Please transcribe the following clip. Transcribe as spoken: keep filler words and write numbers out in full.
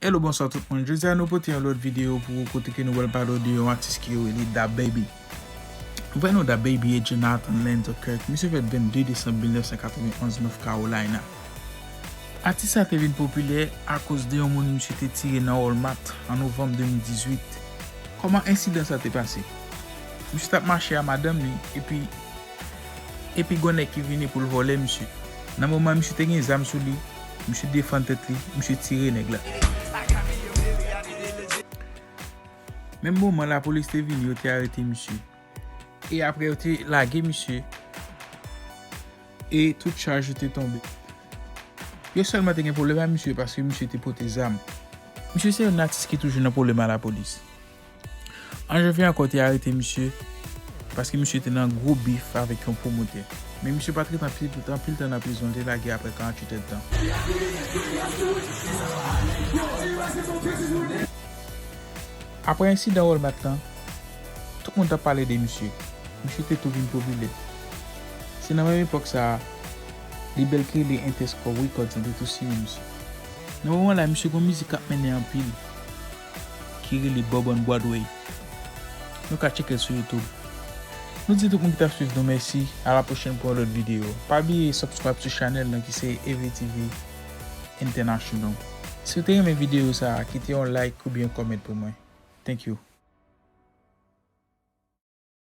Hello, bonswa tout moun. Jodi a nou pote yon lòt videyo pou ou kote ke nou pral pale de yon atis ki yo rele DaBaby. Vrè non DaBaby e Jonathan Lando Kirk. Misye fèt vennde desanm mil nèf san katrevenonz, North Carolina. Atis sa te vin popilè akoz de yon moun misye te tire nan Walmart an novanm de mil dizuit. Kòman ensidan sa te pase? Misye t ap mache a madanm li, epi epi gon nèg ki vini pou l vòlè misye. Nan moman misye te gen zam sou li, misye defann tèt li, misye tire nèg la. Menm moman lapolis te vini, yo te arete misye. E apre yo te lage misye. E tout chaj yo te tonbe. Yo sèlman te gen pwoblèm ak misye paske misye te pote zam. Misye se yon atis ki toujou nan pwoblèm ak lapolis. An janvye ankò, te arete misye paske misye te nan gwo bif avèk yon pwomotè. Men misye pa t ret anpil, anpil tan nan prizon, l te lage apre karanntuit èdtan. Apre ensidan Walmart lan, tout moun t ap pale de misye. Misye te tou vin popilè. Se nan menm epòk sa a, lebèl ki rele Interscope Records lan te tou siyen misye. Nan moman la, misye gon mizik k ap mennen anpil ki rele Bourbon Broadway. Nou ka tcheke l sou YouTube. Nou di tout moun ki t ap swiv nou mèsi. A la pwochèn pou yon lòt videyo. Pa bliye subscribe sou chanèl nan ki se A V T V International. Si w te renmen videyo sa a, kite yon like oubyen yon comment pou mwen. Thank you.